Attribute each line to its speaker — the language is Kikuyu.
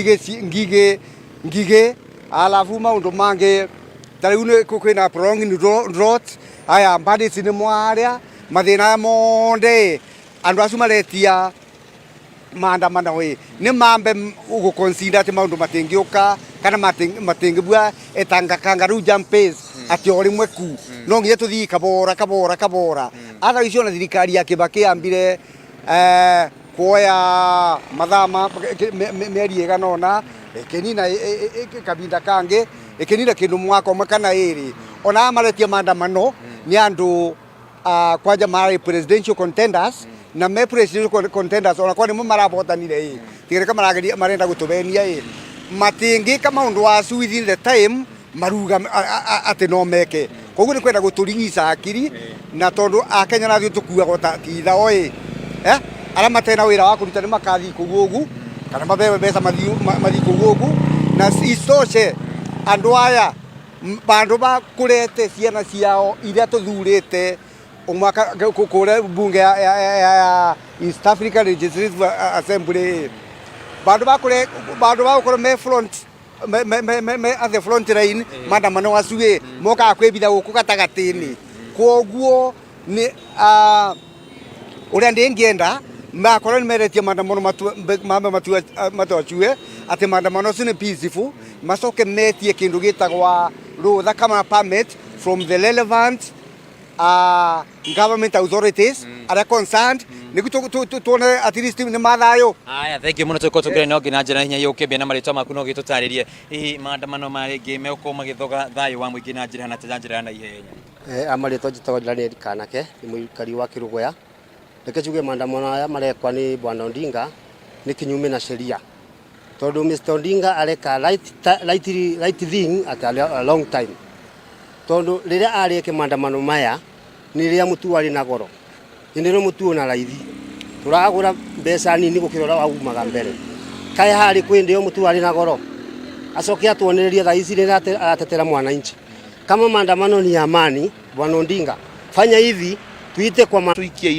Speaker 1: Ngigĩ, ngigĩ, alafu maũndũ mangĩ ta rĩu nĩ kwĩna prolonged drought, aya bandits nĩ mwarĩa mathĩna aya monde andũ acio maretia maandamano ĩ nĩ mambe gũ consider atĩ maũndũ matingĩũka kana matingĩbua etanga kangaroo jump pace atĩ o rĩmwe ku no nginya tũthiĩ kabora kabora kabora. Otherwise ona thirikari ya Kibaki yambire kuoya mathaa ma mĩeri ĩgana ũna ĩkĩnina kabinda kangĩ ĩkĩnina kĩndũ mwaka ũmwe kana ĩrĩ. Ona aya maretia maandamano nĩ andũ kwanja marĩ presidential contenders na me presidential contenders ona kwa nĩmo marabotanire ĩ tigereka marageria marenda gũtũbenia ĩ matingĩka maũndũ acu within the time maruga atĩ no meke. Koguo nĩ kwenda gũtũrigica hakiri na tondũ akenya nathuĩ tũkuagwo ta tithao ĩ arĩa matena wĩra wa kũruta nĩ makathiĩ kũu ũgu kana mabewe mbeca mathiĩ kũu ũgu. Na isitoshe andũ aya bandũ ba kũrete ciana ciao iria tũthurĩte mwaka kũrĩa bunge ya East African Legislative Assembly, bandũ ba kũre bandũ ba gũkorwo me front me at the front line maandamano acu ĩ mokaga kwĩbitha gũkũ gatagatĩ-inĩ. Koguo nĩ ũrĩa ndĩngĩenda makorwo nĩ meretie maandamano mambe matwacue atĩ maandamano acio nĩ peaceful, macoke metie kĩndũ gĩtagwa rũtha kama permit from the relevant government authorities arĩa concerned nĩguo tuone at least nĩ mathayũ.
Speaker 2: Aya, thank you mũno. Tũkorwo tũkĩrĩ no na njĩra hinya yũkĩmbia na marĩtwa maku no gĩtũtarĩrie hihi maandamano ma rĩngĩ megũkorwo magĩthoga thayũ wa mũingĩ na njĩra na njĩra ya naihenya.
Speaker 3: Amarĩtwa njĩtagwo Daniel Kanake, nĩ mũikari wa Kĩrũgũya. Reke njuge maandamano aya marekwa nĩ Bwana Odinga nĩ kinyume na sheria tondũ Mr Odinga areka right thing at a long time, tondũ rĩrĩa arĩke maandamano maya nĩ rĩrĩa mũtu warĩ na goro, hĩndĩ ĩno mũtu ũna raithi, tũragũra mbeca nini gũkĩra ũrĩa waumaga mbere. Kaĩ harĩ kwĩ hĩndĩ ĩyo mũtu warĩ na goro? Acoke atuonererie thaa ici rĩrĩa aratetera mwananchi. Kama maandamano ni ya amani, Bwana Odinga, fanya hivi tuite kwa
Speaker 4: tuikie.